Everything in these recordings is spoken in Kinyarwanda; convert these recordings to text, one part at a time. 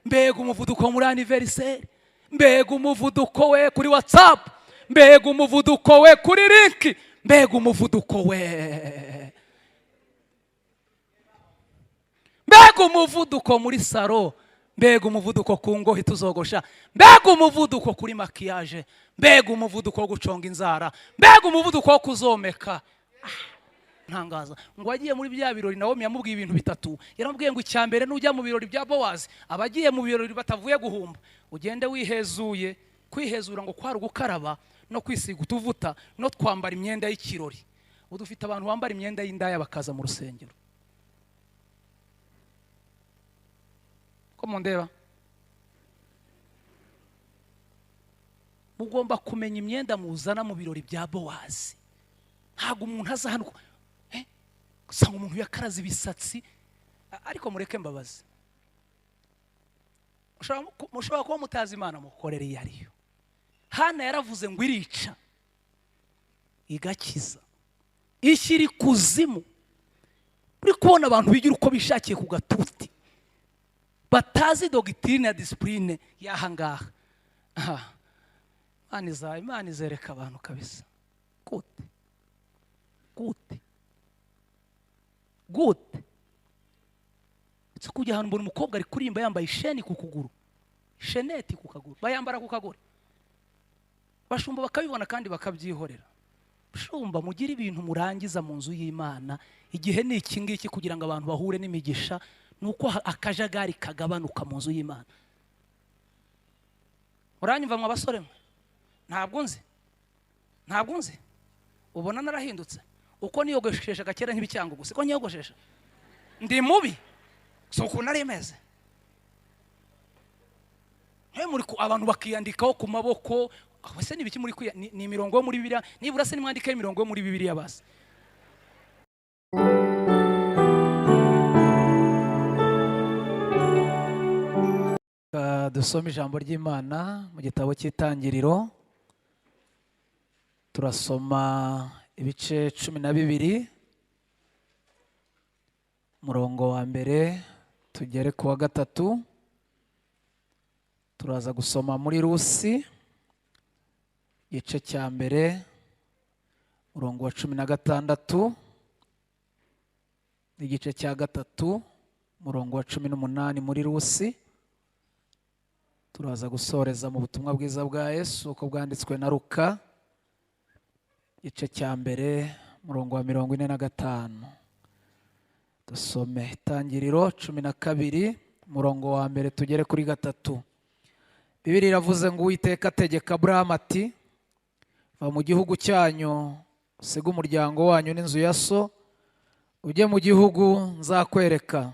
Mbega umuvuduko muri anniversaire, mbega umuvuduko we kuri WhatsApp, mbega umuvuduko we kuri link, mbega umuvuduko we, mbega umuvuduko muri salon, mbega umuvuduko ku ngohi tuzogosha, mbega umuvuduko kuri maquillage, mbega umuvuduko wo guconga inzara, mbega umuvuduko wo kuzomeka. Ntangaza ngo agiye muri bya birori, Nawomi yamubwiye ibintu bitatu. Yaramubwiye ngo icya mbere, nujya mu birori bya Bowazi, abagiye mu birori batavuye guhumba, ugende wihezuye. Kwihezura ngo kwari ugukaraba no kwisiga utuvuta no kwambara imyenda y'ikirori. Ubu dufite abantu bambara imyenda y'indaya bakaza mu rusengero. Ko mundeba, mugomba kumenya imyenda muzana mu birori bya Bowazi. Ntabwo umuntu aza hano usanga umuntu yakaraze ibisatsi. Ariko mureke mbabaze, mushobora kuba mutazi Imana mukorera iyo ariyo. Hana yaravuze ngo irica igakiza, ishyira ikuzimu. Uri kubona abantu bigira uko bishakiye ku gatuti, batazi doctrine ya discipline y'aha ngaha. Aha. Imana izereka abantu kabisa. Gute? Gute? Gute? Ndetse kujya ahantu mbona umukobwa ari kuririmba yambaye isheni ku kuguru, sheneti ku kaguru, bayambara ku kaguru, bashumba bakabibona kandi bakabyihorera. Shumba, mugire ibintu murangiza mu nzu y'Imana. Igihe ni iki ngiki kugira ngo abantu bahure n'imigisha, nuko akajagari kagabanuka mu nzu y'Imana. Uranyumva mwa basore mwe? Ntabwo nzi, ntabwo nzi, ubona narahindutse. Uko niyogosheshaga kera nk'ibicyango gusa, uko niyogoshesha ndi mubi, si ukuntu nari meze. Muri abantu bakiyandikaho ku maboko, aho se ni ibiki muri kwiya? Ni imirongo yo muri Bibiliya, nibura se nimwandikeho imirongo yo muri Bibiliya basi. Dusome ijambo ry'Imana mu gitabo cy'Itangiriro, turasoma ibice 12, umurongo wa mbere tugere ku wa 3. Turaza gusoma muri Rusi igice cya mbere, umurongo wa 16, n'igice cya 3, umurongo wa 18 muri Rusi. Turaza gusoreza mu butumwa bwiza bwa Yesu uko bwanditswe na Luka, igice cya mbere, umurongo wa 45. Dusome Itangiriro 12, umurongo wa mbere tugere kuri 3. Bibiliya iravuze ngo Uwiteka ategeka Aburahamu ati: va mu gihugu cyanyu, usige umuryango wanyu n'inzu ya so, ujye mu gihugu nzakwereka.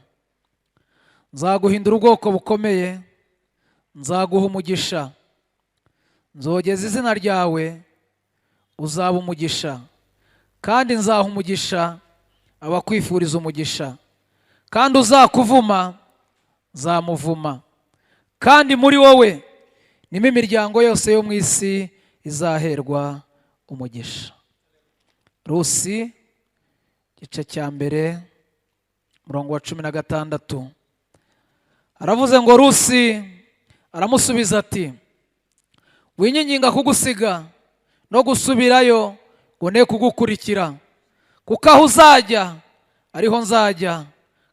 Nzaguhindura ubwoko bukomeye, nzaguha umugisha, nzogeza izina ryawe, uzaba umugisha, kandi nzaha umugisha abakwifuriza umugisha, kandi uzakuvuma nzamuvuma, kandi muri wowe nimo imiryango yose yo mu isi izaherwa umugisha. Rusi igice cya mbere, umurongo wa 16. Aravuze ngo Rusi aramusubiza ati: winginga kugusiga no gusubirayo ngo ne kugukurikira, kuko aho uzajya ariho nzajya,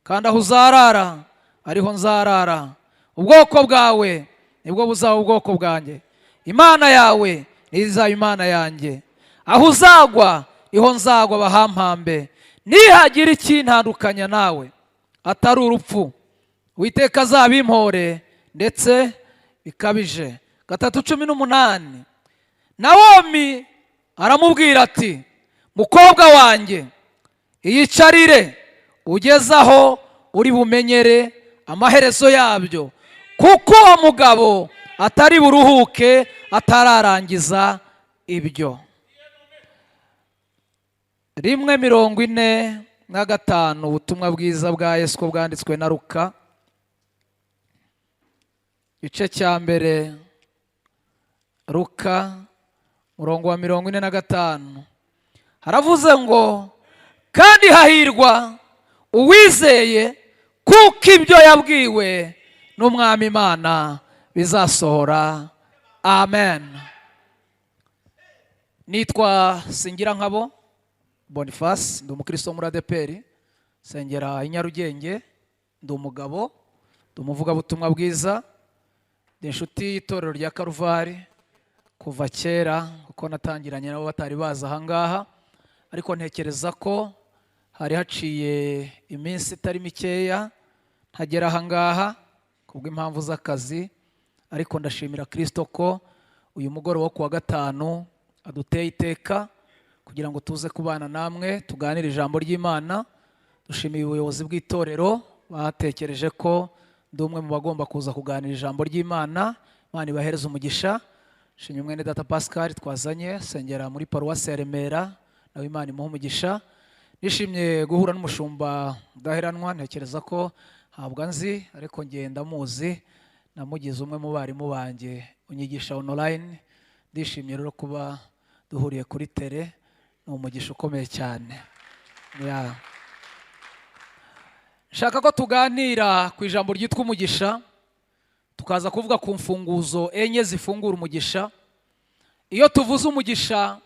kandi aho uzarara ariho nzarara. Ubwoko bwawe nibwo buzaba ubwoko bwanjye, Imana yawe niyo izaba Imana yanjye. Aho uzagwa niho nzagwa bahampambe, nihagira ikintandukanya nawe atari urupfu, Uwiteka azabimpore ndetse bikabije. 3:18. Nawomi aramubwira ati: mukobwa wanjye, iyicarire ugeze aho uri bumenyere amaherezo yabyo, kuko uwo mugabo atari buruhuke atararangiza ibyo. 1:45, ubutumwa bwiza bwa Yesu ko bwanditswe na Luka, igice cya mbere, Luka murongo wa 45. Haravuze ngo kandi hahirwa uwizeye kuko ibyo yabwiwe N'Umwami Imana bizasohora. Amen. Nitwa Singirankabo Boniface, ndi umukristo wo muri ADEPR, nsengera i Nyarugenge. Ndi umugabo, ndi umuvugabutumwa bwiza, ndi inshuti y'itorero rya Karuvari kuva kera, kuko natangiranye nabo batari baza ahangaha. Ariko ntekereza ko hari haciye iminsi itari mikeya ntagera ahangaha kubw'impamvu z'akazi. Ariko ndashimira Kirisito ko uyu mugoroba wo kuwa gatanu aduteye iteka kugira ngo tuze kubana namwe, tuganire ijambo ry'Imana. Dushimiye ubuyobozi bw'itorero batekereje ko ndi umwe mu bagomba kuza kuganira ijambo ry'Imana. Imana ibahereze umugisha. Shimye mwene data Pascal twazanye, sengera muri paruwasi ya Remera, nawe Imana imuhe umugisha. Nishimye guhura n'umushumba Udaheranwa. Ntekereza ko ntabwo nzi, ariko ngenda muzi, namugize umwe mu barimu banjye unyigisha online. Ndishimye rero kuba duhuriye kuri tele, ni umugisha ukomeye cyane. Yeah. Nshaka ko tuganira ku ijambo ryitwa umugisha, tukaza kuvuga ku mfunguzo enye zifungura umugisha. Iyo tuvuze umugisha,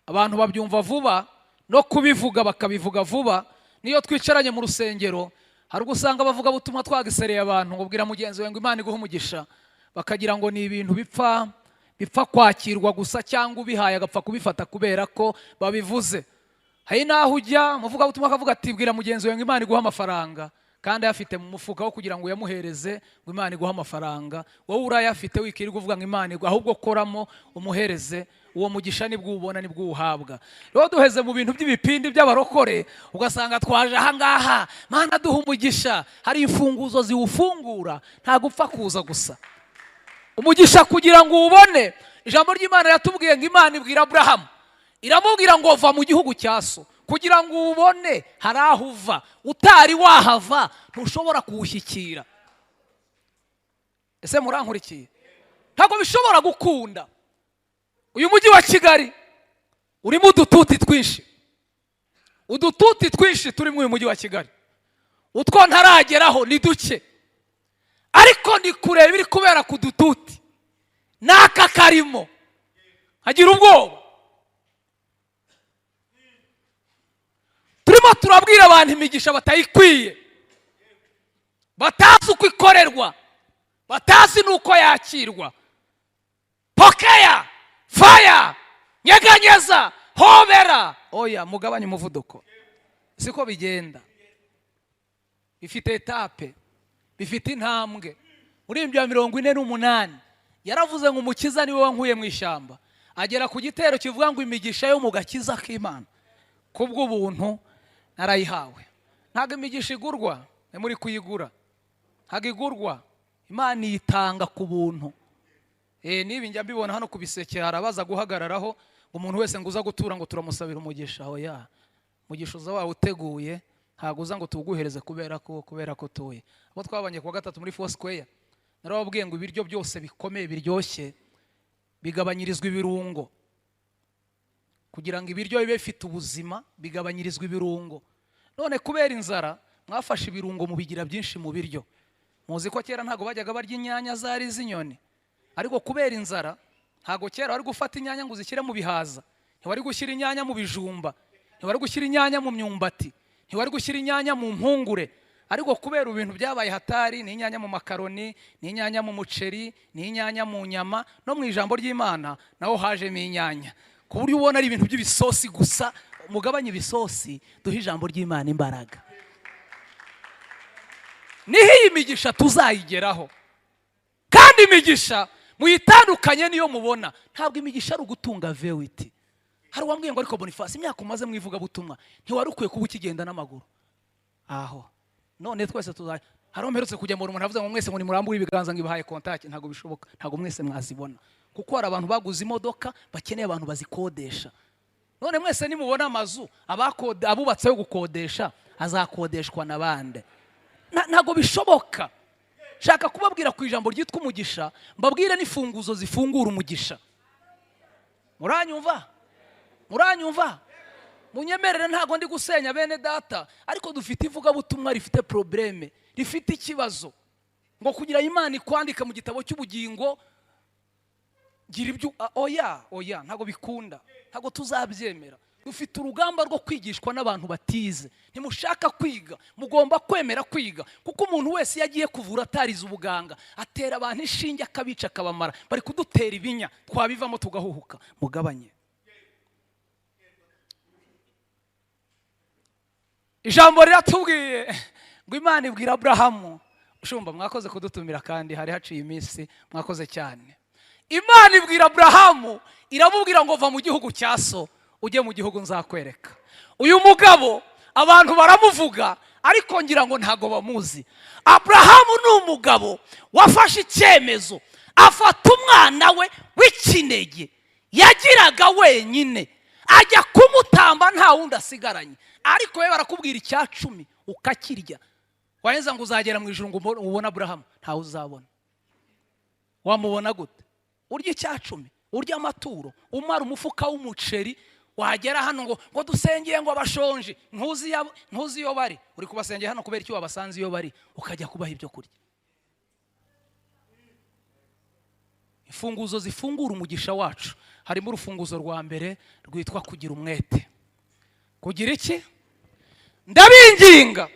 abantu babyumva vuba, no kubivuga bakabivuga vuba. Niyo twicaranye mu rusengero, hari ubwo usanga abavuga butumwa twagisereye abantu ngo: "Bwira mugenzi wawe ngo Imana iguhe umugisha," bakagira ngo ni ibintu bipfa kwakirwa gusa, cyangwa ubihaye agapfa kubifata kubera ko babivuze. Hari n'aho ujya, umuvugabutumwa akavuga ati: "Bwira mugenzi wawe ngo Imana iguhe amafaranga," kandi ayafite mu mufuka wo kugira ngo uyamuhereze, ngo Imana iguhe amafaranga. Wowe urayafite, wikirirwa uvuga ngo Imana iguhe, ahubwo koramo umuhereze. Uwo mugisha nibwo uwubona, nibwo uwuhabwa. Rero duheze mu bintu by'ibipindi by'abarokore, ugasanga twaje ahangaha: "Mana, duha umugisha." Hari imfunguzo ziwufungura, ntabwo upfa kuza gusa. Umugisha kugira ngo uwubone, ijambo ry'Imana yatubwiye ngo Imana ibwira Aburahamu, iramubwira ngo: "Va mu gihugu cya so." Kugira ngo uwubone hari aho uva. Utari wahava ntushobora kuwushyikira. Ese murankurikiye? Ntabwo bishobora gukunda. Uyu mujyi wa Kigali urimo udututi twinshi, udututi twinshi turi muri uyu mujyi wa Kigali. Utwo ntarageraho ni duke, ariko ndi kureba ibiri kubera ku dututi n'aka karimo, nkagira ubwoba. Turimo turabwira abantu imigisha batayikwiye, batazi uko ikorerwa, batazi n'uko yakirwa. Pokea, faya, nyeganyeza, hobera. Oya, mugabanye umuvuduko, siko bigenda. Bifite étape, bifite intambwe. Muri ibyo 48 yaravuze ngo: "Umukiza niwe wankuye mu ishyamba." Agera ku gitero kivuga ngo: "Imigisha yo mu gakiza k'Imana kubw'ubuntu narayihawe." Ntabwo imigisha igurwa, ni muri kuyigura. Ntabwo igurwa, Imana iyitanga ku buntu. Niba njya mbibona hano ku biseke, hari abaza guhagararaho, umuntu wese ngo uza gutura ngo turamusabira umugisha. Oya, umugisha uza wawuteguye, ntabwo uza ngo tuwuguhereze kubera ko utuye. Abo twabanye kuwa gatatu muri Foursquare, narababwiye ngo ibiryo byose bikomeye biryoshye bigabanyirizwa ibirungo. Kugira ngo ibiryo bibe bifite ubuzima, bigabanyirizwa ibirungo. None kubera inzara, mwafashe ibirungo mubigira byinshi mu biryo. Muzi ko kera ntabwo bajyaga barya inyanya, zari iz'inyoni. Ariko kubera inzara, ntabwo kera wari gufata inyanya ngo uzishyire mu bihaza, ntiwari gushyira inyanya mu bijumba, ntiwari gushyira inyanya mu myumbati, ntiwari gushyira inyanya mu mpungure. Ariko kubera ibintu byabaye hatari, ni inyanya mu makaroni, ni inyanya mu muceri, ni inyanya mu nyama, no mu ijambo ry'Imana naho hajemo inyanya, ku buryo ubona ari ibintu by'ibisosi gusa. Mugabanye ibisosi, duhe ijambo ry'Imana imbaraga, niho iyi migisha tuzayigeraho. Kandi imigisha muyitandukanye niyo mubona. Ntabwo imigisha ari ugutunga V8. Hari uwambwiye ngo: "Ariko Boniface, imyaka umaze mu ivugabutumwa, ntiwari ukwiye kuba ukigenda n'amaguru aho." None twese tuzajya hari aho mperutse kujya mu umuntu avuze ngo: "Mwese ngo nimurambure ibiganza," ngo ibahaye kontaki. Ntabwo bishoboka, ntabwo mwese mwazibona, kuko hari abantu baguze imodoka bakeneye abantu bazikodesha. None mwese nimubona amazu, abubatse yo gukodesha azakodeshwa na bande? Ntabwo bishoboka. Shaka kubabwira ku ijambo ryitwa umugisha, mbabwire n'imfunguzo zifungura umugisha. Muranyumva? Muranyumva? Munyemerere, ntabwo ndi gusenya bene data, ariko dufite ivugabutumwa rifite problème, rifite ikibazo. Ngo kugira Imana ikwandika mu gitabo cy'ubugingo, gira ibyo. Oya, oya, ntabwo bikunda, ntabwo tuzabyemera. Dufite urugamba rwo kwigishwa n'abantu batize. Ntimushaka kwiga, mugomba kwemera kwiga, kuko umuntu wese iyo agiye kuvura atarize ubuganga atera abantu inshinge akabica akabamara. Bari kudutera ibinya, twabivamo tugahuhuka. Mugabanye. Ijambo riratubwiye ngo Imana ibwira Aburahamu. Ushumba, mwakoze kudutumira kandi hari haciye iminsi, mwakoze cyane. Imana ibwira Aburahamu, iramubwira ngo va mu gihugu cya so ujye mu gihugu nzakwereka. Uyu mugabo abantu baramuvuga, ariko ngira ngo ntago bamuzi. Aburahamu ni umugabo wafashe icyemezo, afata umwana we w'ikinege yagiraga wenyine, ajya kumutamba nta wundi asigaranye. Ariko we barakubwira icya 10 ukakirya, warangiza ngo uzagera mu ijuru ngo ubone Aburahamu. Ntawe uzabona. Wamubona gute? Urya icya 10, urya amaturo, umara umufuka w'umuceri, wagera hano ngo dusengeye ngo abashonje, ntuzi iyo bari. Uri kubasengera hano kubera icyo wabasanze iyo bari, ukajya kubaha ibyo kurya. Imfunguzo zifungura umugisha wacu, harimo urufunguzo rwa mbere rwitwa kugira umwete. Kugira iki? Ndabinginga,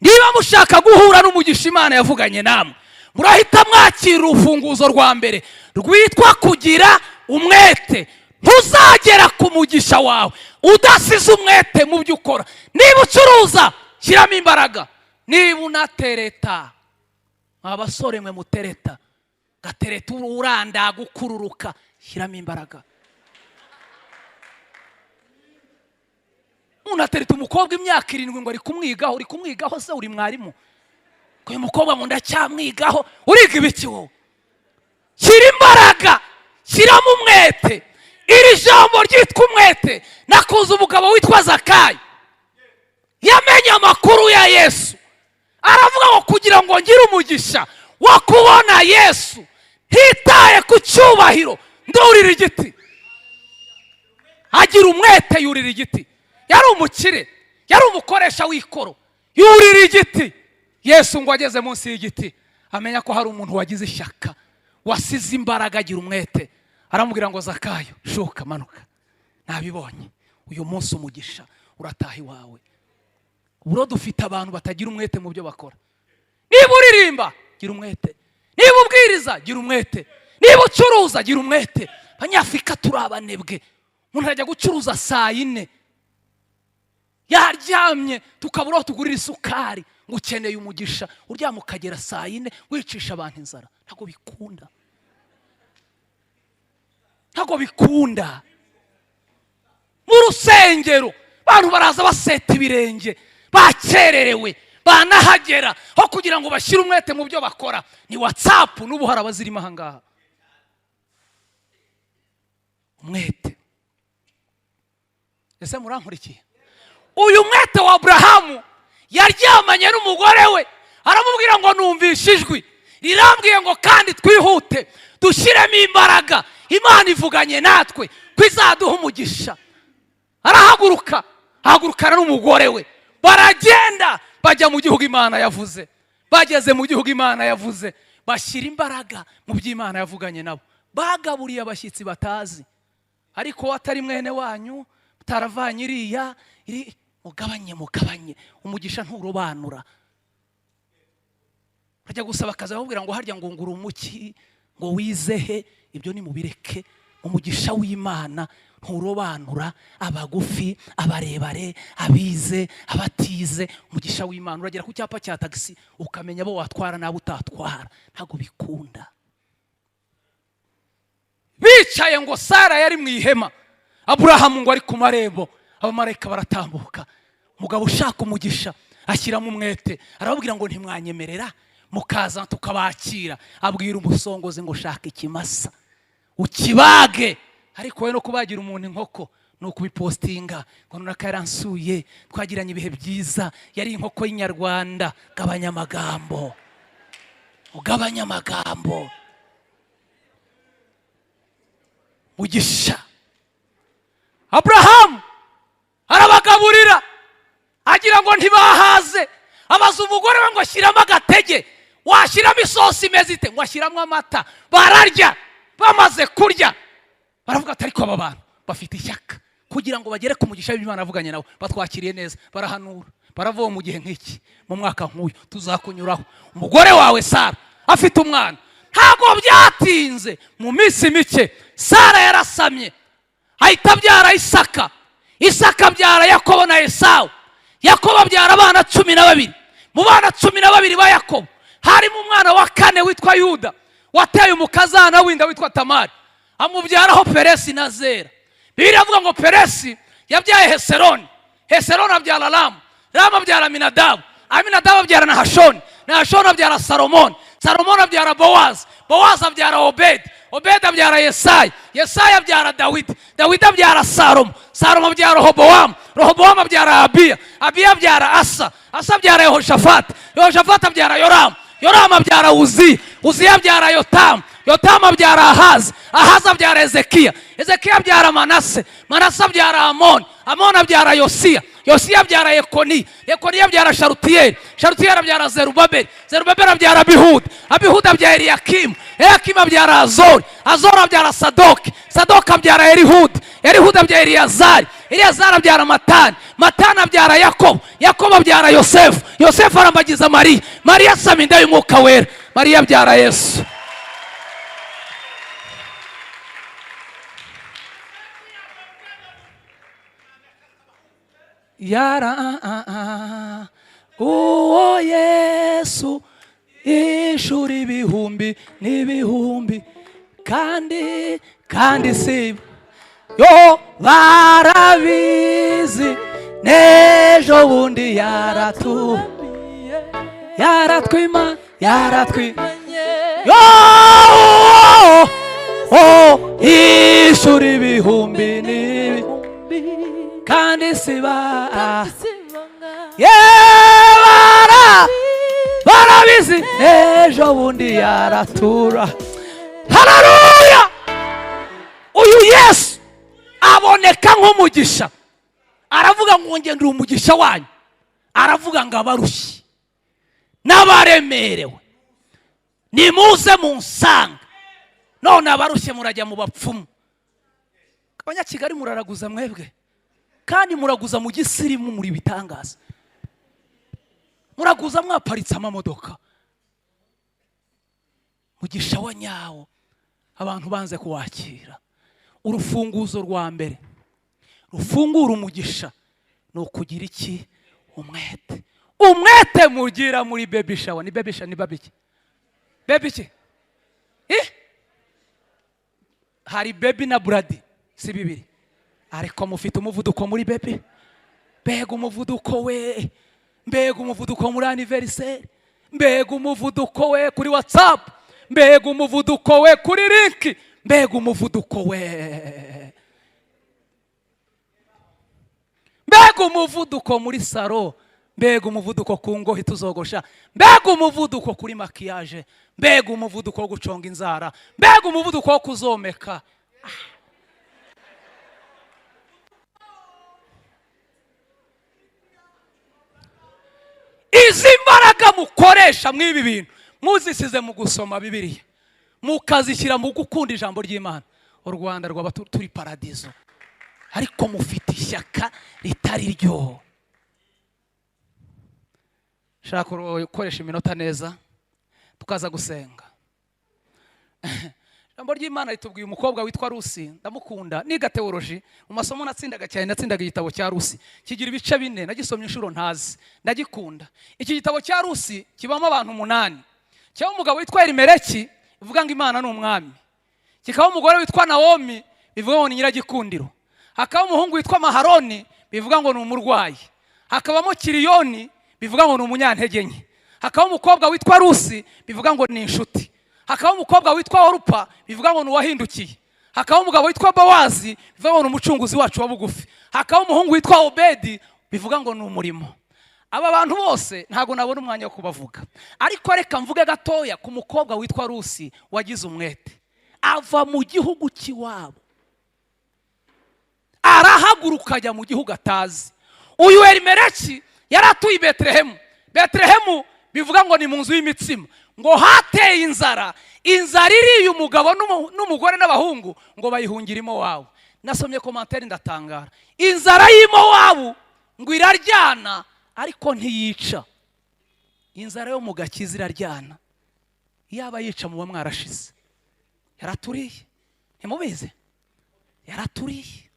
niba mushaka guhura n'umugisha Imana yavuganye namwe, murahita mwakira urufunguzo rwa mbere rwitwa kugira umwete. Ntuzagera ku mugisha wawe udasize umwete mu byo ukora. Niba ucuruza, shyiramo imbaraga. Niba unatereta, abasore mwe mutereta, gatereta uranda gukururuka, shyiramo imbaraga. Unatereta umukobwa imyaka 7 ngo ari kumwigaho, uri kumwigaho se uri mwarimu? Uyu mukobwa ngo ndacyamwigaho, uriga ibiki wowe? Shyira imbaraga, shyiramo umwete. Iri jambo ryitwa umwete, nakuze umugabo witwa Zakayo yamenye amakuru ya Yesu, aravuga ngo kugira ngo ngire umugisha wo kubona Yesu ntitaye ku cyubahiro, ndurira igiti. Agira umwete, yurira igiti. Yari umukire, yari umukoresha w'ikoro, yurira igiti. Yesu ngo ageze munsi y'igiti amenya ko hari umuntu wagize ishyaka, wasize imbaraga, agira umwete. Aramubwira ngo Zakayo, shuka, manuka, nabibonye, uyu munsi umugisha urataha iwawe. Uburo dufite abantu batagira umwete mu byo bakora. Niba uririmba, gira umwete. Niba ubwiriza, gira umwete. Niba ucuruza, gira umwete. Abanyafurika turi abanebwe. Umuntu ajya gucuruza saa 4 yaryamye, tukabura aho tugurira isukari, ngo ukeneye umugisha. Uryama ukagera saa 4 wicisha abantu inzara. Ntabwo bikunda, ntabwo bikunda. Mu rusengero abantu baraza baseta ibirenge, bakererewe, banahagera aho kugira ngo bashyire umwete mu byo bakora. Ni WhatsApp n'ubu hari abazirimo aha ngaha. Umwete. Ese murankurikiye? Uyu mwete wa Aburahamu, yaryamanye n'umugore we, aramubwira ngo numvishe ijwi rirambwiye ngo kandi twihute dushyiremo imbaraga, Imana ivuganye natwe ko izaduha umugisha. Arahaguruka, ahagurukana n'umugore we, baragenda bajya mu gihugu Imana yavuze. Bageze mu gihugu Imana yavuze, bashyira imbaraga mu byo Imana yavuganye nabo. Bagaburiye abashyitsi batazi, ariko atari mwene wanyu, utaravanye iriya iri, mugabanye, mugabanye. Umugisha nturobanura. Bajya gusaba akazi bakubwira ngo harya ngo ngura umuki, ngo wizehe. Ibyo ni mubireke. Umugisha w'Imana nturobanura abagufi, abarebare, abize, abatize. Umugisha w'Imana uragera ku cyapa cya tagisi ukamenya abo watwara n'abo utatwara. Ntabwo bikunda. Bicaye ngo Sara yari mu ihema, Aburahamu ngo ari ku marembo, abamarayika baratambuka. Umugabo ushaka umugisha ashyiramo umwete, arababwira ngo ntimwanyemerera mukaza tukabakira. Abwira umusongozi ngo shaka ikimasa ukibage. Ariko we no kubagira umuntu inkoko ni ukubipostinga ngo nunaka yaransuye, twagiranye ibihe byiza, yari inkoko y'inyarwanda. Gabanya amagambo, ugabanya amagambo. Mugisha Aburahamu arabagaburira, agira ngo ntibahaze, abaza umugore we ngo ashyiramo agatege. Washyiramo isosi imeze ite? Ngo ashyiramo amata. Bararya. Bamaze kurya baravuga ati: "Ariko aba bantu bafite ishyaka kugira ngo bagere ku mugisha w'Imana avuganye nabo. Batwakiriye neza." Barahanura, baravuga: "Mu gihe nk'iki, mu mwaka nk'uyu, tuzakunyuraho, umugore wawe Sara afite umwana." Ntabwo byatinze, mu minsi mike Sara yarasamye, ahita abyara Isaka. Isaka abyara Yakobo na Esawu. Yakobo abyara abana 12. Mu bana 12 ba Yakobo harimo umwana wa kane witwa Yuda, wateye umukazana w'inda witwa Tamari, amubyaraho Peresi na Zera. Bibiliya avuga ngo Peresi yabyaye Heseroni, Heseroni abyara Ramu, Ramu abyara Aminadabu, Aminadabu abyara Nahashoni, Nahashoni abyara Salomoni, Salomoni abyara Bowazi, Bowazi abyara Obedi, Obedi abyara Yesayi, Yesayi abyara Dawidi, Dawidi abyara Salomo, Salomo abyara Rehobowamu, Rehobowamu abyara Abiya, Abiya abyara Asa, Asa abyara Yehoshafati, Yehoshafati abyara Yoramu, Yoramu abyara Uziya, Uziya abyara Yotamu, Yotamu abyara Ahazi, Ahazi abyara Hezekiya, Hezekiya abyara Manase, Manase abyara Amoni, Amoni abyara Yosiya, Yosiya abyara Yekoniya, Yekoniya abyara Sharutiyeli, Sharutiyeli abyara Zerubabeli, Zerubabeli abyara Abihudi, Abihudi abyara Eliyakimu, Eliyakimu abyara Azori, Azori abyara Sadoki, Sadoki abyara Elihudi, Elihudi abyara Eliyazari, Eliyazari abyara Matani, Matani abyara Yakobo, Yakobo abyara Yosefu, Yosefu arambagiza Mariya, Mariya asama inda y'Umwuka Wera, Mariya abyara Yesu. Yara uwo Yesu inshuro ibihumbi n'ibihumbi, kandi si yo, barabizi, n'ejo bundi yaratu yaratwima yaratwi yo oh, inshuro ibihumbi n'ibi, kandi si ba ye bara barabizi, ejo bundi yaratura. Haleluya! Uyu Yesu aboneka nk'umugisha, aravuga ngo: "Ngendera umugisha wanyu." Aravuga ngo: "Abarushye n'abaremerewe, nimuze munsanga." None abarushye murajya mu bapfumu. Abanyakigali muraraguza mwebwe, kandi muraguza mu gisirimu, muri bitangaza, muraguza mwaparitse amamodoka. Mugisha wa nyawo abantu banze kuwakira. Urufunguzo rwa mbere rufungura umugisha ni ukugira iki? Umwete. Umwete mugira muri baby shower, ni baby shower, ni baby iki? Baby iki? Eh? Hari baby na bridal, si bibiri? Ariko mufite umuvuduko muri baby. Mbega umuvuduko we! Mbega umuvuduko muri anniversaire! Mbega umuvuduko we kuri WhatsApp! Mbega umuvuduko we kuri link! Mbega umuvuduko we! Mbega umuvuduko muri salon! Mbega umuvuduko ku ngohi tuzogosha! Mbega umuvuduko kuri maquillage! Mbega umuvuduko wo guconga inzara! Mbega umuvuduko wo kuzomeka! Izi mbaraga mukoresha mw'ibi bintu, muzisize mu gusoma Bibiliya, mukazishyira mu gukunda ijambo ry'Imana, u Rwanda rwaba turi paradizo. Ariko mufite ishyaka ritari ryo. Shaka gukoresha iminota neza, tukaza gusenga. Ijambo ry'Imana ritubwiye umukobwa witwa Rusi. Ndamukunda. Niga théologie, mu masomo natsindaga cyane, natsindaga igitabo cya Rusi. Kigira ibice bine, nagisomye inshuro ntazi, ndagikunda. Iki gitabo cya Rusi kibamo abantu umunani. Kibamo umugabo witwa Elimeleki, bivuga ngo Imana ni umwami. Kikaba umugore witwa Nawomi, bivuga ngo ni nyiragikundiro. Hakaba umuhungu witwa Maharoni, bivuga ngo ni umurwayi. Hakabamo Kiriyoni, bivuga ngo ni umunyantege nke. Hakaba umukobwa witwa Rusi, bivuga ngo ni inshuti. Hakaba umukobwa witwa Orupa, bivuga ngo ni uwahindukiye. Hakaba umugabo witwa Bowazi, bivuga ngo ni umucunguzi wacu wa bugufi. Hakaba umuhungu witwa Obedi, bivuga ngo ni umurimo. Aba bantu bose ntabwo nabona umwanya wo kubavuga, ariko reka mvuge gatoya ku mukobwa witwa Rusi wagize umwete, ava mu gihugu cy'iwabo, arahaguruka ajya mu gihugu atazi. Uyu Elimeleki yari atuye i Betelehemu. Betelehemu bivuga ngo ni mu nzu y'imitsima. Ngo hateye inzara, inzara iriye umugabo n'umugore n'abahungu, ngo bayihungire Imowabu. Nasomye commentaire ndatangara. Inzara y'Imowabu ngo iraryana ariko ntiyica. Inzara yo mu gakiza iraryana, yaba yica muba mwarashize. Yaraturiye, ntimubizi? Yaraturiye,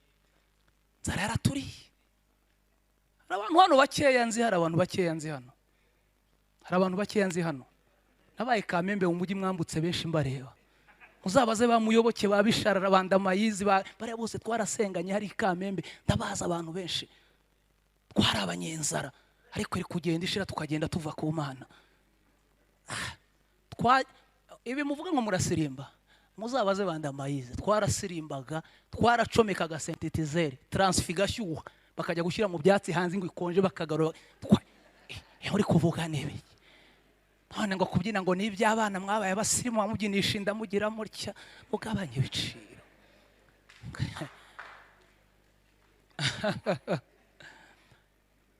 inzara yaraturiye. Hari abantu hano bakeya nzi, hari abantu bakeya nzi hano, hari abantu bakeya nzi hano. Nabaye Kamembe mu mujyi, mwambutse benshi mbareba. Muzabaze ba Muyoboke, ba Bisharara, ba Ndamayizi, bariya bose twarasenganye hari i Kamembe. Ndabazi abantu benshi, twari abanyenzara, ariko iri kugenda ishira, tukagenda tuva ku Mana. Ibi muvuga ngo murasirimba, muzabaze ba Ndamayizi. Twarasirimbaga, twaracomekaga synthétiseur, transfo igashyuha, bakajya gushyira mu byatsi hanze ngo ikonje, bakagarura. Uri kuvuga n'ibiki none? Ngo kubyina ngo ni iby'abana, mwabaye abasirimu, mubyinisha inda, mugira mutya. Mugabanye ibiciro.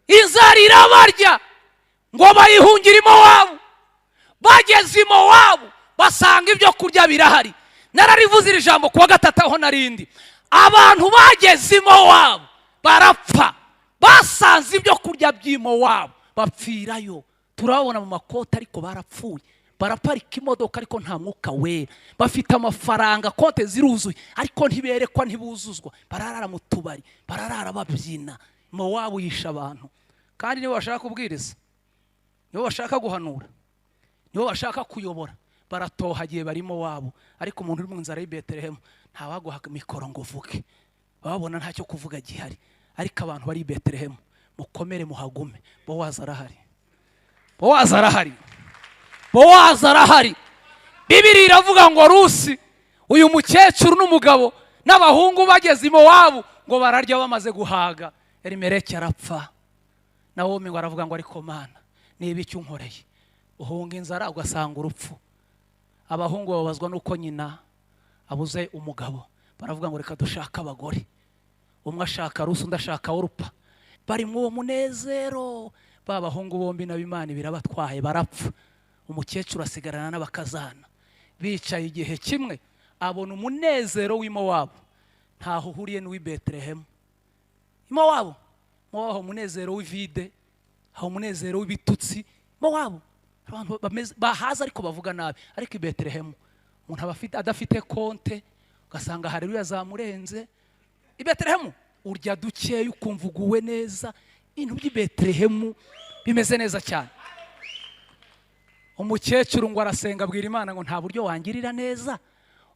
Inzara irabarya, ngo bayihungire Imowabu. Bageze Imowabu basanga ibyo kurya birahari. Nararivuze iri jambo kuwa gatatu aho narindi. Abantu bageze Imowabu barapfa, basanze ibyo kurya by'Imowabu bapfirayo. Turababona mu makoti ariko barapfuye, baraparika imodoka ariko nta Mwuka Wera, bafite amafaranga, konte ziruzuye ariko ntiberekwa, ntibuzuzwa, bararara mu tubari, bararara babyina. Mowabu yisha abantu. Kandi nibo bashaka kubwiriza, nibo bashaka guhanura, nibo bashaka kuyobora, baratohagiye barimo wabo. Ariko umuntu uri mu nzara y'i Betelehemu ntawaguha mikoro ngo uvuge, babona ntacyo kuvuga gihari. Ariko abantu bari i Betelehemu, mukomere, muhagume. Bowazi arahari, Bowazi arahari, Bowazi arahari. Bibiri iravuga ngo Rusi, uyu mukecuru n'umugabo n'abahungu bageze Imowabu, ngo bararya, bamaze guhaga Elimeleki arapfa. Nawomi ngo aravuga ngo: "Ariko Mana, niba icyo unkoreye?" Uhunga inzara ugasanga urupfu. Abahungu bababazwa n'uko nyina abuze umugabo, baravuga ngo: "Reka dushake abagore." Umwe ashaka Rusi, undi ashaka Orupa. Bari muri uwo munezero, ba bahungu bombi nabo Imana birabatwaye, barapfa. Umukecuru asigarana n'abakazana. Bicaye igihe kimwe, abona umunezero w'Imowabu ntaho uhuriye n'uw'i Betelehemu. Imowabu, Mowabu umunezero w'ivide, hari umunezero w'ibitutsi. Mowabu abantu bameze bahaza ariko bavuga nabi. Ariko i Betelehemu umuntu aba afite adafite konte, ugasanga haleluya zamurenze. I Betelehemu urya dukeya ukumva uguwe neza. Ibintu by'i Betelehemu bimeze neza cyane. Umukecuru ngo arasenga, abwira Imana ngo: "Nta buryo wangirira neza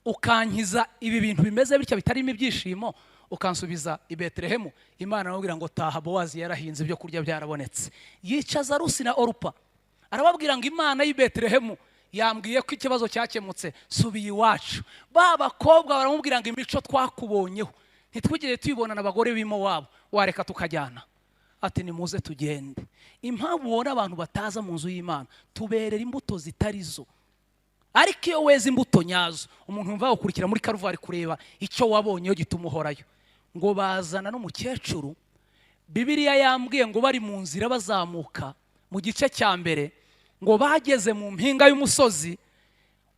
ukankiza ibi bintu bimeze bityo bitarimo ibyishimo, ukansubiza i Betelehemu?" Imana aramubwira ngo: "Taha, Bowazi yarahinze, ibyo kurya byarabonetse." Yicaza Rusi na Orupa, arababwira ngo: "Imana y'i Betelehemu yambwiye ko ikibazo cyakemutse, subiye iwacu." Ba bakobwa baramubwira ngo: "Imico twakubonyeho ntitwigere tuyibonana abagore b'Imowabu, wareka tukajyana?" Ati: "Nimuze tugende." Impamvu ubona abantu bataza mu nzu y'Imana, tuberera imbuto zitari zo. Ariko iyo weze imbuto nyazo, umuntu wumva gukurikira muri Karuvari kureba icyo wabonye iyo gituma uhorayo. Ngo bazana n'umukecuru. Bibiliya yambwiye ngo bari mu nzira bazamuka, mu gice cya mbere, ngo bageze mu mpinga y'umusozi,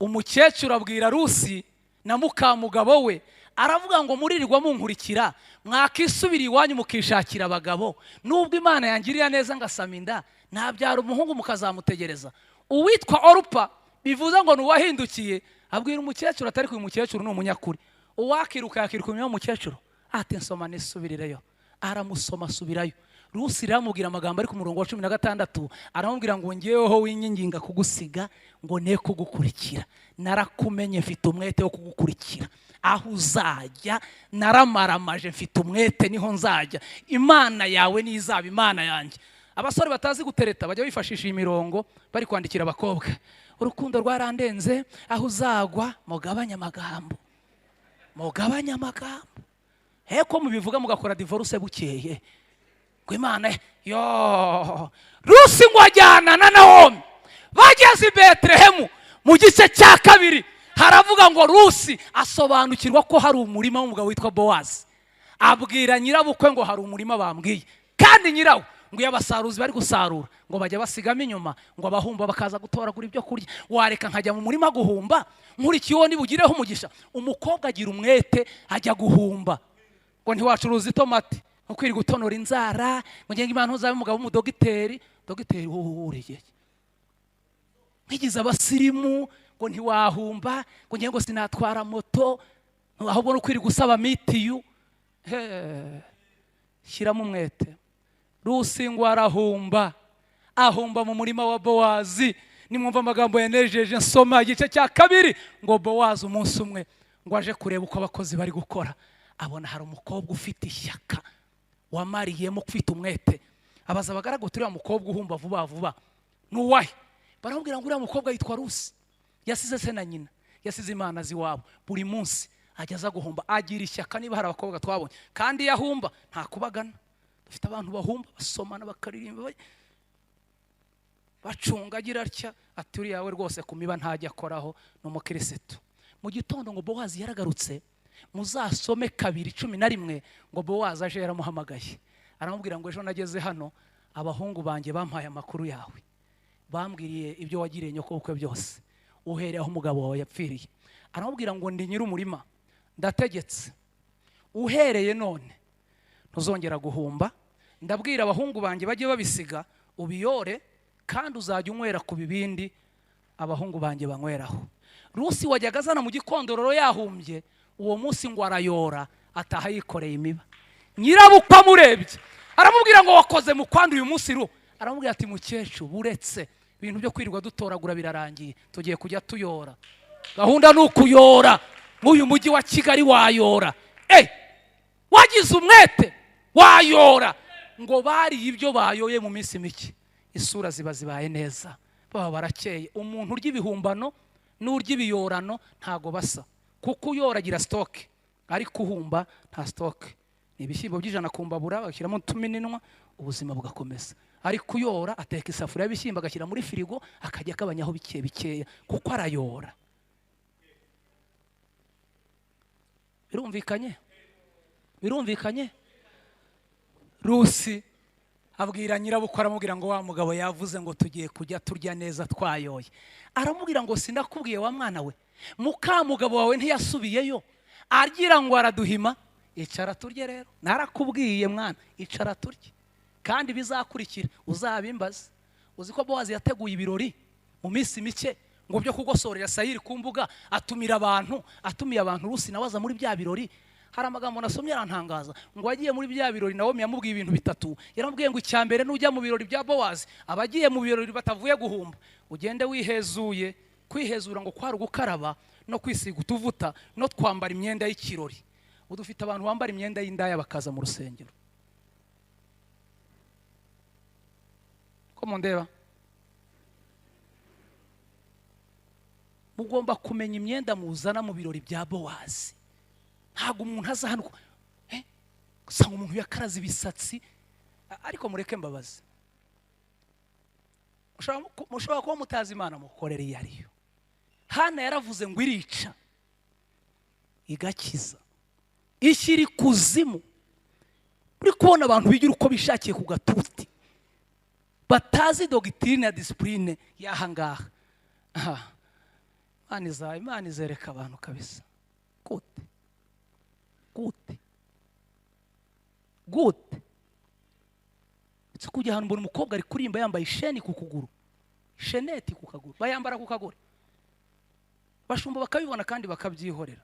umukecuru abwira Rusi na mukamugabo we, aravuga ngo: "Muririrwa munkurikira, mwakisubira iwanyu mukishakira abagabo. Nubwo Imana yangirira neza ngasama inda, nabyara umuhungu mukazamutegereza." Uwitwa Orupa, bivuze ngo ni uwahindukiye, abwira umukecuru atari uyu mukecuru ni umunyakuri, uwakiruka yakiruka inyuma y'umukecuru, ati: "Nsoma nisubirireyo." Aramusoma asubirayo. Rusi iramubwira amagambo ari ku murongo wa 16, aramubwira ngo: "Ngeweho winyinginga kugusiga ngo ne kugukurikira, narakumenye, mfite umwete wo kugukurikira aho uzajya. Naramaramaje, mfite umwete, niho nzajya. Imana yawe nizaba Imana yanjye." Abasore batazi gutereta bajya bifashisha iyi mirongo bari kwandikira abakobwa: "Urukundo rwarandenze, aho uzagwa." Mugabanye amagambo, mugabanye amagambo. Heko mubivuga mugakora divorce bukeye. Ngo Imana yo. Rusi ngo ajyana na Nawomi. Bageze i Betelehemu, mu gice cya kabiri haravuga ngo Rusi asobanukirwa ko hari umurima w'umugabo witwa Bowazi. Abwira nyirabukwe ngo: "Hari umurima bambwiye, kandi nyirawo Ngo iyo abasaruzi bari gusarura ngo bajya basigamo inyuma, ngo abahumba bakaza gutoragura ibyo kurya. Wareka nkajya mu murima guhumba nkurikiye uwo nibugireho umugisha. Umukobwa agira umwete ajya guhumba. Ngo ntiwacuruza itomati, ukwiriye gutonora inzara, ngo ngenge Imana ntuzabe umugabo w'umudogiteri. Dogiteri wowe nkigize abasirimu, ngo ntiwahumba, ngo ngiye ngo sinatwara moto, ahubwo ukwiriye gusaba mitiyu. Shyiramo umwete. Rusi ngo arahumba, ahumba mu murima wa Bowazi. Nimwumva amagambo yanejeje, nsoma igice cya 2, ngo Bowazi umunsi umwe ngo aje kureba uko abakozi bari gukora, abona hari umukobwa ufite ishyaka wamariyemo ufite umwete. Abaza abagaragu, turiya mukobwa uhumba vuba vuba nuwahe? Baramubwira ngo uriya mukobwa yitwa Rusi, yasize se na nyina, yasize imana ziwabo, buri munsi ajya aza guhumba, agira ishyaka. Niba hari abakobwa twabonye kandi yahumba nta kubagana. Dufite abantu bahumba basomana bakaririmba bacunga, agira atya ati uriya we rwose kumiba ntajya akoraho, ni umukirisitu. Mu gitondo ngo Bowazi yaragarutse, muzasome 2:11, ngo Bowazi aje yaramuhamagaye aramubwira ngo ejo nageze hano abahungu banjye bampaye amakuru yawe, bambwiriye ibyo wagiriye nyoko bukwe byose uhereye aho umugabo wawe yapfiriye. Aramubwira ngo ndi nyir'umurima, ndategetse uhereye none ntuzongera guhumba, ndabwira abahungu banjye bajye babisiga ubiyore, kandi uzajya unywera ku bibindi abahungu banjye banyweraho. Rusi wajyaga azana mu gikondororo yahumbye, uwo munsi ngo arayora ataha yikoreye imiba. Nyirabukwe amurebye aramubwira ngo wakoze mu kwandi uyu munsi ru. Aramubwira ati mukecuru, buretse ibintu byo kwirirwa dutoragura birarangiye, tugiye kujya tuyora. Gahunda ni ukuyora nk'uyu mujyi wa Kigali wayora. Wagize umwete wayora. Ngo bariye ibyo bayoye mu minsi mike, isura ziba zibaye neza, baba barakeye. Umuntu urya ibihumbano n'urya ibiyorano ntago basa, kuko uyora agira stock, ariko uhumba nta stock. Ni ibishyimbo by'ijana kumbabura bagashyiramo utumininwa, ubuzima bugakomeza. Ariko uyora ateka isafuriya y'ibishyimbo agashyira muri firigo, akajya akabanyaho bike bikeya kuko arayora. Birumvikanye? Birumvikanye? Rusi abwira nyirabukwe, aramubwira ngo wa mugabo yavuze ngo tugiye kujya turya neza twayoye. Aramubwira ngo sinakubwiye wa mwana we, mukamugabo wawe ntiyasubiyeyo agira ngo araduhima, icara turye rero, narakubwiye mwana, icara turye, kandi bizakurikira uzabimbaze. Uzi ko Bowazi yateguye ibirori mu minsi mike ngo byo kugosorera sayiri ku mbuga, atumira abantu, atumiye abantu Rusi nawe aza muri bya birori. Hari amagambo nasomye arantangaza, ngo agiye muri bya birori Nawomi yamubwiye ibintu bitatu. Yaramubwiye ngo icya mbere nujya mu birori bya Bowazi, abagiye mu birori batavuye guhumba, ugende wihezuye. Kwihezura ngo kwari ugukaraba no kwisiga utuvuta no twambara imyenda y'ikirori. Udufite abantu bambara imyenda y'indaya bakaza mu rusengero. Ko mundeba? Mugomba kumenya imyenda muzana mu birori bya Bowazi. Ntabwo umuntu aza hano usanga umuntu yakaraze ibisatsi. Ariko mureke mbabaze, mushobora kuba mutazi Imana mukorera iyo ariyo. Hana yaravuze ngo irica igakiza, ishyira ikuzimu. Uri kubona abantu bigira uko bishakiye ku gatuti, batazi dogitine ya disipurine y'aha ngaha. Imana izereka abantu kabisa. Gute gute gute? Ndetse kujya ahantu mbona umukobwa ari kurimba yambaye isheni ku kuguru, sheneti ku kaguru, bayambara ku kaguru, bashumba bakabibona kandi bakabyihorera.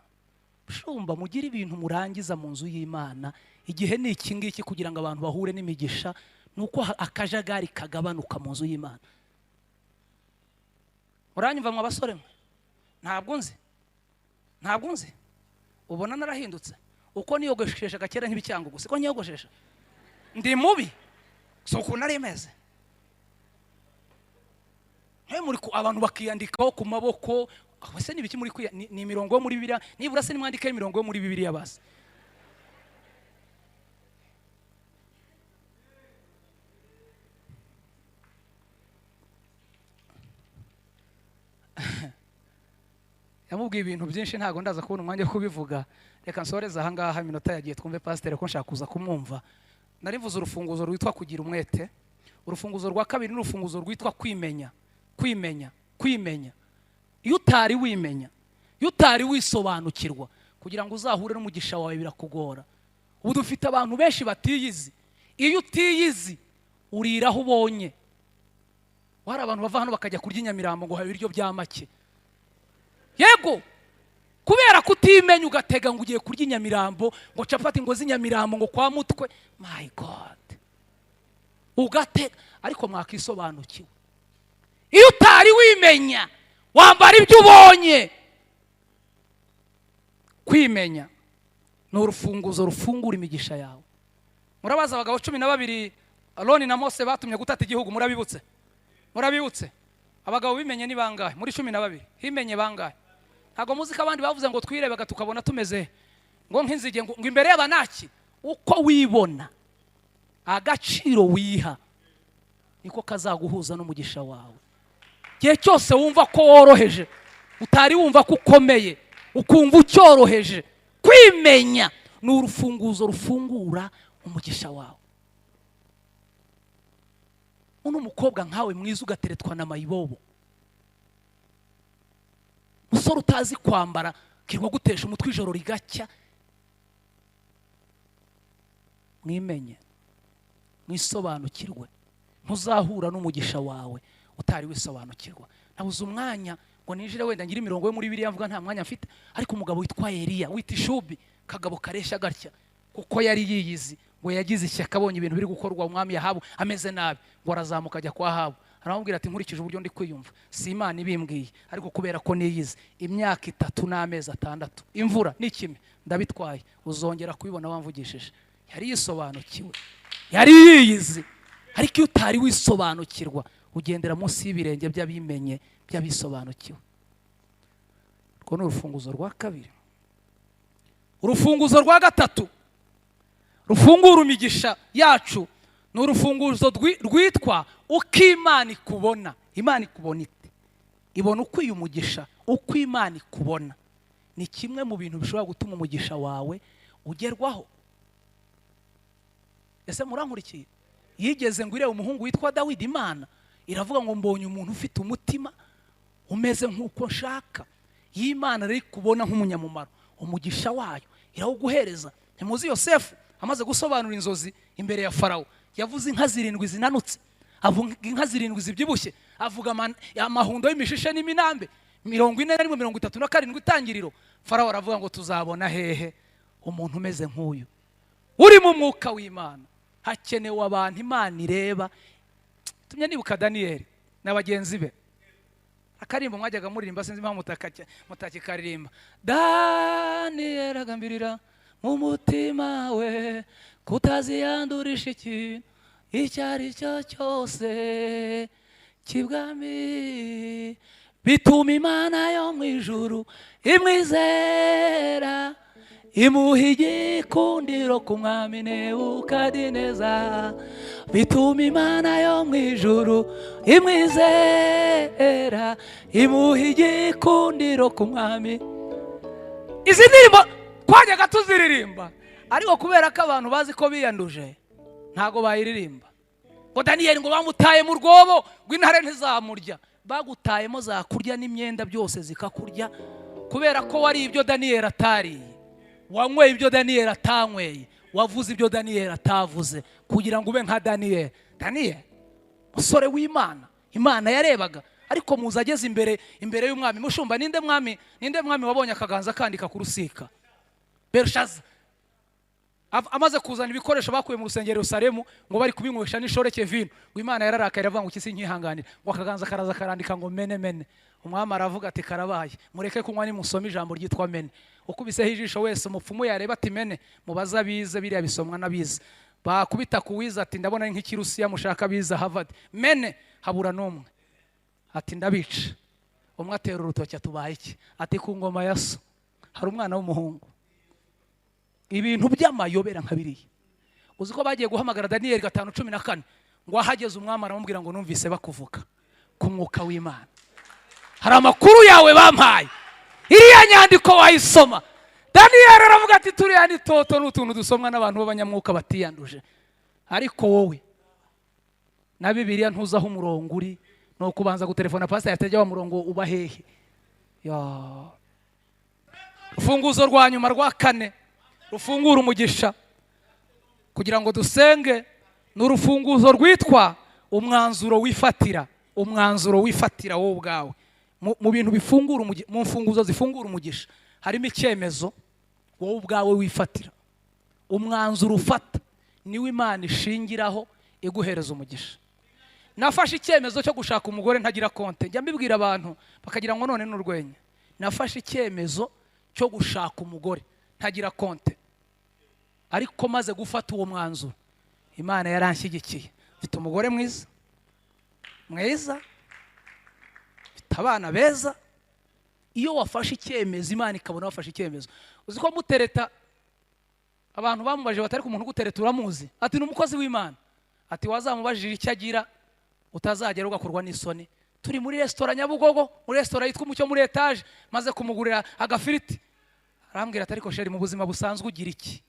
Shumba mugire ibintu murangiza mu nzu y'Imana. Igihe ni iki ngiki kugira ngo abantu bahure n'imigisha, nuko akajagari kagabanuka mu nzu y'Imana. Muranyumva mwa basore mwe? Ntabwo nzi, ntabwo nzi. Ubona narahindutse uko niyogosheshaga kera nk'ibicyango gusa, ko nyogoshesha ndi mubi, so ukuntu nari meze. Muri abantu bakiyandikaho ku maboko, ese ni ibiki muri kwiya? Ni imirongo yo muri Bibiliya. Nibura se nimwandike imirongo yo muri Bibiliya basi. Yamubwiye ibintu byinshi ntago ndaza kubona umwanya wo kubivuga. Reka nsoreze aha ngaha, iminota yagiye, twumve pasiteri ko nshaka kuza kumwumva. Narivuze urufunguzo rwitwa kugira umwete. Urufunguzo rwa kabiri ni urufunguzo rwitwa kwimenya, kwimenya, kwimenya. Iyo utari wimenya, iyo utari wisobanukirwa, kugira ngo uzahure n'umugisha wawe birakugora. Ubu dufite abantu benshi batiyizi. Iyo utiyizi, urira aho ubonye. Hari abantu bava hano bakajya kurya i Nyamirambo ngo habe ibiryo bya make. Yego, kubera kutimenya, ugatega ngo ugiye kurya i Nyamirambo, ngo capati ngo z'inyamirambo, ngo kwa Mutwe. My God, ugatega, ariko mwakisobanukiwe. Iyo utari wimenya, wambara ibyo ubonye. Kwimenya ni urufunguzo rufungura imigisha yawe. Murabaza abagabo 12 Aroni na Mose batumye gutata igihugu. Murabibutse? Murabibutse? Abagabo bimenye ni bangahe? Muri 12 himenye bangahe? Ntabwo muzi ko abandi bavuze ngo twirebaga tukabona tumeze ngo nk'inzige, ngo imbere y'Abanaki? Uko wibona, agaciro wiha, niko kazaguhuza n'umugisha wawe. Igihe cyose wumva ko woroheje, utari wumva ko ukomeye, ukumva ucyoroheje. Kwimenya ni urufunguzo rufungura umugisha wawe. Uno mukobwa nkawe mwiza ugateretwa na mayibobo, musore utazi kwambara, kirwa gutesha umutwe ijoro rigacya. Mwimenye, mwisobanukirwe. Ntuzahura n'umugisha wawe utari wisobanukirwa. Nabuze umwanya ngo ninjire wenda ngire imirongo yo muri Biriya mvuga, nta mwanya mfite. Ariko umugabo witwa Eliya wita Ishubi, kagabo kareshya gatya, kuko yari yiyizi, ngo yagize ishyaka abonye ibintu biri gukorwa, umwami Ahabu ameze nabi, ngo arazamuka ajya kwa Ahabu, aramubwira ati: "Nkurikije uburyo ndi kwiyumva, si Imana ibimbwiye, ariko kubera ko niyizi, imyaka 3 n'amezi 6 imvura n'ikime ndabitwaye, uzongera kubibona wamvugishije." Yari yisobanukiwe, yari yiyizi. Ariko iyo utari wisobanukirwa, ugendera munsi y'ibirenge by'abimenye, by'abisobanukiwe. Urwo ni urufunguzo rwa kabiri. Urufunguzo rwa gatatu rufungura imigisha yacu ni urufunguzo rwitwa uko Imana ikubona. Imana ikubona ite? Ibona ukwiye umugisha. Uko Imana ikubona ni kimwe mu bintu bishobora gutuma umugisha wawe ugerwaho. Ese murankurikiye? Yigeze ngo irebe umuhungu witwa Dawidi, Imana iravuga ngo: "Mbonye umuntu ufite umutima umeze nk'uko nshaka." Iyo Imana rero ikubona nk'umunyamumaro, umugisha wayo irawuguhereza. Ntimuzi Yosefu amaze gusobanura inzozi imbere ya Farawo, yavuze inka zirindwi zinanutse, avuga inka zirindwi zibyibushye, avuga amahundo y'imishishe n'iminambe. 41, 37, Itangiriro. Farawo aravuga ngo: "Tuzabona hehe umuntu umeze nk'uyu uri mu mwuka w'Imana?" Hakenewe abantu Imana ireba. Tumye nibuka Daniyeli na bagenzi be, akarimbo mwajyaga muririmba, sinzi impamvu mutakikaririmba. Daniyeli agambirira mu mutima we kutaziyandurisha ikintu icyo ari cyo cyose cy'ibwami, bituma Imana yo mu ijuru imwizera, imuha igikundiro ku mwami Nebukadineza. Bituma Imana yo mu ijuru imwizera, imuha igikundiro ku mwami. Izi ndirimbo twajyaga tuziririmba, ariko kubera ko abantu bazi ko biyanduje, ntabwo bayiririmba. Ngo Daniyeli ngo bamutaye mu rwobo, ngo intare ntizamurya. Bagutayemo zakurya n'imyenda byose zikakurya, kubera ko wari ibyo Daniyeli atariye, wanyweye ibyo Daniyeli atanyweye, wavuze ibyo Daniyeli atavuze, kugira ngo ube nka Daniyeli. Daniyeli, musore w'Imana, Imana yarebaga. Ariko muzi ageze imbere y'umwami, mushumba, ninde mwami, ninde mwami wabonye akaganza kandika ku rusika? Belushaza. Amaze kuzana ibikoresho bakuye mu rusengero Yerusalemu, ngo bari kubinywesha n'ishoreke vino, ngo Imana yararakaye, iravuga ngo: "Iki nkihanganira." Ngo akaganza karaza karandika ngo mene mene. Umwami aravuga ati: "Karabaye, mureke kunywa, nimusome ijambo ryitwa mene." Ukubiseho ijisho wese, umupfumu yareba ati: "Mene." Mubaze abize, biriya bisomwa n'abize. Bakubita ku wize ati: "Ndabona ari nk'ikirusiya, mushaka abize Harvard." Mene, habura n'umwe. Ati: "Ndabica." Umwe atera urutoki, atubaye iki? Ati: "Ku ngoma ya so hari umwana w'umuhungu." Ibintu by'amayobera nka biriya. Uzi ko bagiye guhamagara Daniyeli 5:14, ngo ahageze umwami aramubwira ngo: "Numvise bakuvuga ku mwuka w'Imana, hari amakuru yawe bampaye, iriya nyandiko wayisoma?" Daniyeli aravuga ati: "Turiya ni toto, ni utuntu dusomwa n'abantu b'abanyamwuka batiyanduje." Ariko wowe na Bibiliya ntuzaho umurongo uri, no kubanza gutelefona pastor yatajya wa murongo uba hehe. Ya rufunguzo rwa nyuma rwa kane rufungura umugisha kugira ngo dusenge, ni urufunguzo rwitwa umwanzuro wifatira. Umwanzuro wifatira wowe ubwawe. Mu bintu bifungura mu mfunguzo zifungura umugisha harimo icyemezo wowe ubwawe wifatira. Umwanzuro ufata niwe Imana ishingiraho iguhereza umugisha. Nafashe icyemezo cyo gushaka umugore ntagira konte. Njya mbibwira abantu bakagira ngo none n'urwenya. Nafashe icyemezo cyo gushaka umugore ntagira konte, ariko maze gufata uwo mwanzuro Imana yaranshyigikiye. Mfite umugore mwiza mwiza, mfite abana beza. Iyo wafashe icyemezo Imana ikabona wafashe icyemezo. Uzi ko mutereta abantu bamubaje batari ku muntu gutereta uramuzi, ati ni umukozi w'Imana, ati wazamubajije icyo agira utazagera ugakorwa n'isoni. Turi muri restaurant Nyabugogo, muri restaurant yitwa Umucyo muri etage, maze kumugurira agafiriti arambwira ati ariko sheri mu buzima busanzwe ugira iki?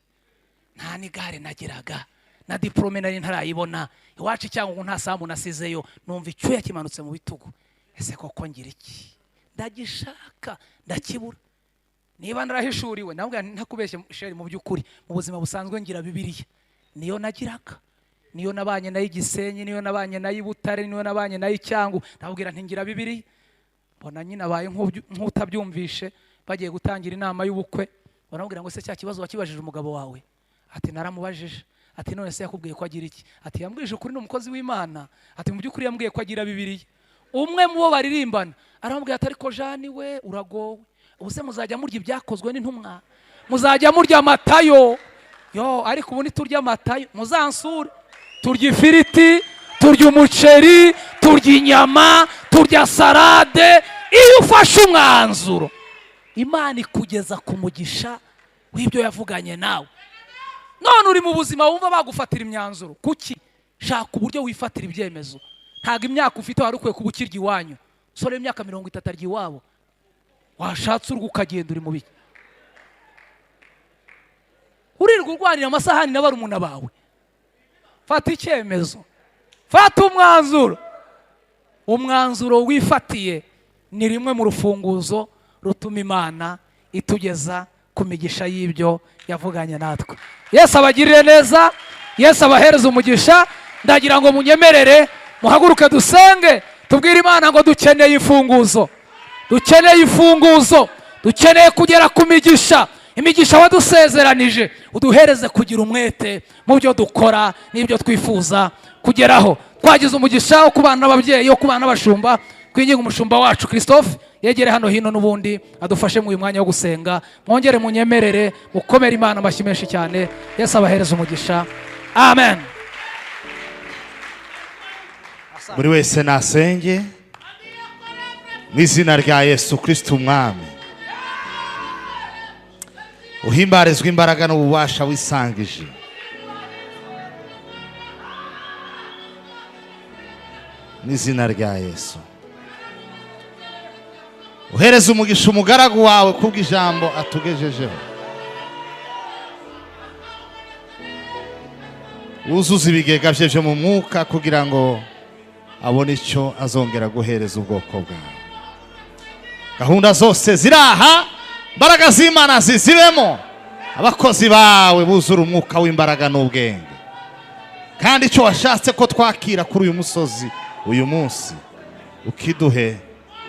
Nta nigare nagiraga, na diplome nari ntarayibona, iwacu cyangwa nta sambu nasizeyo, numva icyuya kimanutse mu bitugu. Ese koko ngira iki? Ndagishaka ndakibura. Niba narahishuriwe nabwo ntakubeshye sheri, mu by'ukuri mu buzima busanzwe ngira Bibiliya, niyo nagiraga, niyo nabanye nayo Gisenyi, niyo nabanye nayo Butare, niyo nabanye nayo Cyangu. Ndabwira nti ngira Bibiliya. Mbona nyine abaye nk'utabyumvishe. Bagiye gutangira inama y'ubukwe, baramubwira ngo se cya kibazo wakibajije umugabo wawe? Ati naramubajije. Ati none se yakubwiye ko agira iki? Ati yambwije ukuri ni umukozi w'Imana. Ati mu by'ukuri yambwiye ko agira Bibiliya. Umwe mu bo baririmbana aramubwira ati ariko Jani we uragowe, ubu se muzajya murya ibyakozwe n'intumwa, muzajya murya Matayo? Yo ariko ubu niturya Matayo muzansure, turya ifiriti, turya umuceri, turya inyama, turya salade. Iyo ufashe umwanzuro Imana ikugeza ku mugisha w'ibyo yavuganye nawe. None uri mu buzima wumva bagufatira imyanzuro, kuki? Shaka uburyo wifatira ibyemezo. Ntago imyaka ufite wari ukwiye kuba ukirya iwanyu. Sore imyaka 30 arya iwabo, washatse urwo ukagenda uri mu biki? Urirwa urwanira amasahani na barumuna bawe. Fata icyemezo, fata umwanzuro. Umwanzuro wifatiye ni rimwe mu rufunguzo rutuma Imana itugeza ku migisha y'ibyo yavuganye natwe. Yesu abagirire neza, Yesu abahereze umugisha. Ndagira ngo munyemerere muhaguruke dusenge, tubwire Imana ngo dukeneye imfunguzo, dukeneye imfunguzo, dukeneye kugera ku migisha. Imigisha wadusezeranije uduhereze kugira umwete mu byo dukora n'ibyo twifuza kugeraho. Twagize umugisha wo kubana n'ababyeyi, wo kubana n'abashumba. Twinginga umushumba wacu Christophe yegere hano hino n'ubundi adufashe mu uyu mwanya wo gusenga. Mwongere munyemerere mukomere Imana amashyi menshi cyane. Yesu abahereze umugisha. Amen. Buri wese nasenge mu izina rya Yesu Kristo Umwami. Uhimbarizwe imbaraga n'ububasha wisangije. Mu izina rya Yesu. Uhereze umugisha umugaragu wawe kubw'ijambo atugejejeho. Wuzuze ibigega bye byo mu mwuka kugira ngo abone icyo azongera guhereza ubwoko bwawe. Gahunda zose ziraha, imbaraga z'Imana zizibemo, abakozi bawe buzura umwuka w'imbaraga n'ubwenge. Kandi icyo washatse ko twakira kuri uyu musozi uyu munsi ukiduhe,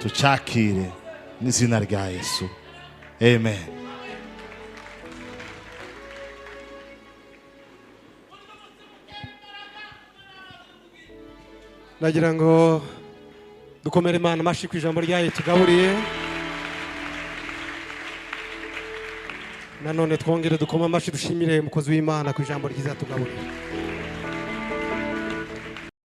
tucakire n'izina rya Yesu. Amen. Ndagira ngo dukomere Imana amashyi ku ijambo ryayo tugaburiye. Nanone twongere dukome amashyi dushimire umukozi w'Imana ku ijambo ryiza tugaburiye.